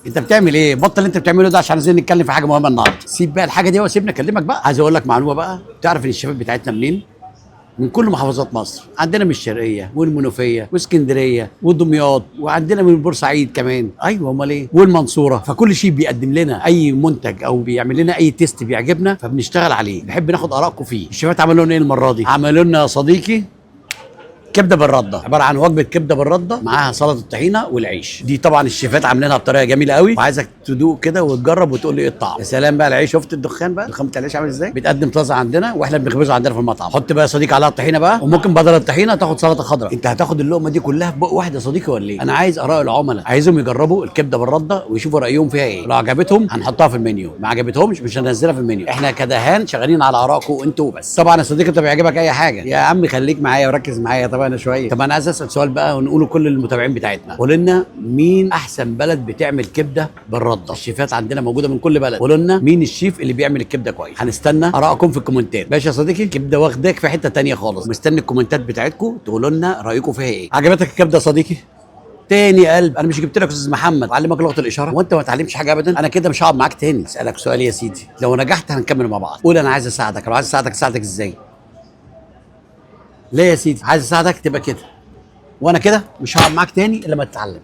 انت بتعمل ايه؟ بطل اللي انت بتعمله ده عشان عايزين نتكلم في حاجة مهمة النهارده. سيب بقى الحاجة دي وسيبنا اكلمك بقى. عايز اقول لك معلومة بقى، تعرف ان الشباب بتاعتنا منين؟ من كل محافظات مصر، عندنا من الشرقية والمنوفيه واسكندريه ودمياط، وعندنا من بورسعيد كمان، ايوه امال ايه، والمنصوره. فكل شيء بيقدم لنا اي منتج او بيعمل لنا اي taste بيعجبنا فبنشتغل عليه، بنحب ناخد ارائكم فيه. الشباب عملوا لنا ايه المرة دي؟ عملوا لنا يا صديقي كبده بالردة، عبارة عن وجبة كبده بالردة معاها سلطة الطحينه والعيش. دي طبعا الشيفات عاملينها بطريقة جميلة قوي، وعايزك تدوق كده وتجرب وتقول لي ايه الطعم. يا سلام بقى العيش، شفت الدخان بقى، الدخان بتاع العيش عامل ازاي؟ بيتقدم طازة عندنا واحنا بنخبزه عندنا في المطعم. حط بقى يا صديقي عليها الطحينه بقى، وممكن بدل الطحينه تاخد سلطة خضراء. انت هتاخد اللقمة دي كلها في بق واحد يا صديقي ولا ايه؟ انا عايز اراء العملاء، عايزهم يجربوا الكبده بالردة ويشوفوا رايهم فيها ايه. لو عجبتهم هنحطها في المنيو، ما عجبتهمش مش هننزلها في المنيو. احنا كدهان شغالين على ارائكم انتوا بس. طبعا يا صديقي انت بيعجبك اي حاجة يا عم، خليك معايا وركز معايا. طبعا انا شوية، طب انا عايز اسال سؤال بقى ونقوله كل المتابعين بتاعتنا. قولوا لنا مين احسن بلد بتعمل كبده بالردة؟ الشيفات عندنا موجودة من كل بلد، قولوا لنا مين الشيف اللي بيعمل الكبده كويس. هنستنى ارائكم في الكومنتات. ماشي يا صديقي، كبده واخداك في حتة تانية خالص. مستني الكومنتات بتاعتكم تقولوا لنا رايكم فيها ايه. عجبتك الكبده يا صديقي؟ تاني يا قلب، انا مش جبت لك استاذ محمد علمك لغة الاشارة وانت ما تعلمش حاجة ابدا؟ انا كده مش هقعد معاك تاني. اسالك سؤال يا سيدي، لو نجحت هنكمل مع بعض. قول انا عايز اساعدك، لو عايز اساعدك اساعدك ازاي؟ ليه يا سيدي؟ عايز اساعدك تبقى كده، وانا كده مش هقعد معاك تاني الا ما تتعلم.